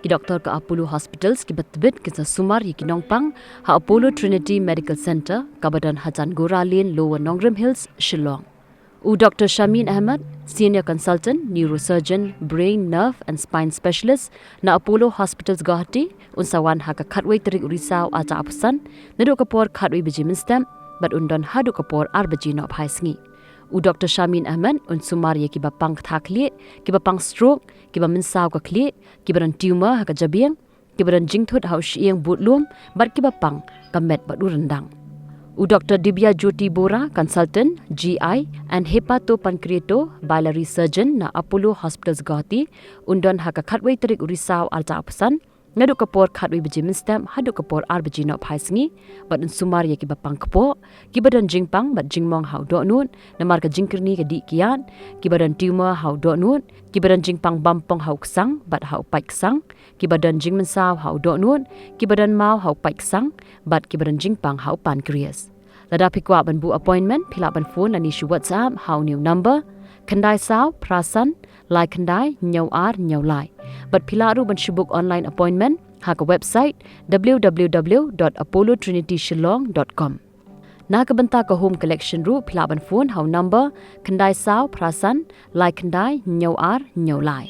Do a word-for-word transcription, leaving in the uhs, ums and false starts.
ki doktor ka Apollo Hospitals kiba tbit kin sa sumar ïa ki nongpang ha Apollo Trinity Medical Centre kaba don hajan Gora Lane, Lower Nongrim Hills, Shillong. U Doctor Shamin Ahmed, Senior Consultant Neurosurgeon, Brain, Nerve and Spine Specialist na Apollo Hospitals Guwahati, un sa wan ha ka khatwei tarik u Risaw arhajar arphew san, naduh ka por khatwei baje mynstep bad un don haduh ka por ar baje nohphai sngi. U Doctor Shamin Ahmed un sumar ïa kiba pang ktha khlieh, kiba pang stroke, kiba mynsaw ka khlieh, kiba don tumor ha ka jabieng, kiba don jingthut ha u shyieng bud lum bad kiba pang ka met bad u ryndang. U Doctor Dibya Jyoti Bora, Consultant G I and Hepatopancreato Biliary Surgeon na Apollo Hospitals Guwahati, un don ha ka khatwei tarik u Risaw arhajar arphew san, naduh ka por khatwei baje mynstep haduh ka por ar baje nohphai sngi, bad un sumar ïa kiba pang kpoh, kiba don jingpang bad jingmong ha u dohnud namar ka jingkyrni ka dih kiad, kiba don tumor ha u dohnud, kiba don jingpang bampong ha u ksang bad ha u pait ksang, kiba don jingmynsaw ha u dohnud, kiba don maw ha u pait ksang bad kiba don jingpang ha u pancreas. Lada phi kwah ban buh appointment, phi lah ban phone lane shu WhatsApp ha une u number: khyndai saw phra san lai khyndai hynñiew ar hynñiew lai. Bad phi lah ruh ban shu book online appointment ha ka website w w w dot apollo trinity shillong dot com. Na ka bynta ka home collection ruh phi lah ban phone ha u number khyndai saw phra san lai khyndai hynñiew ar hynñiew lai.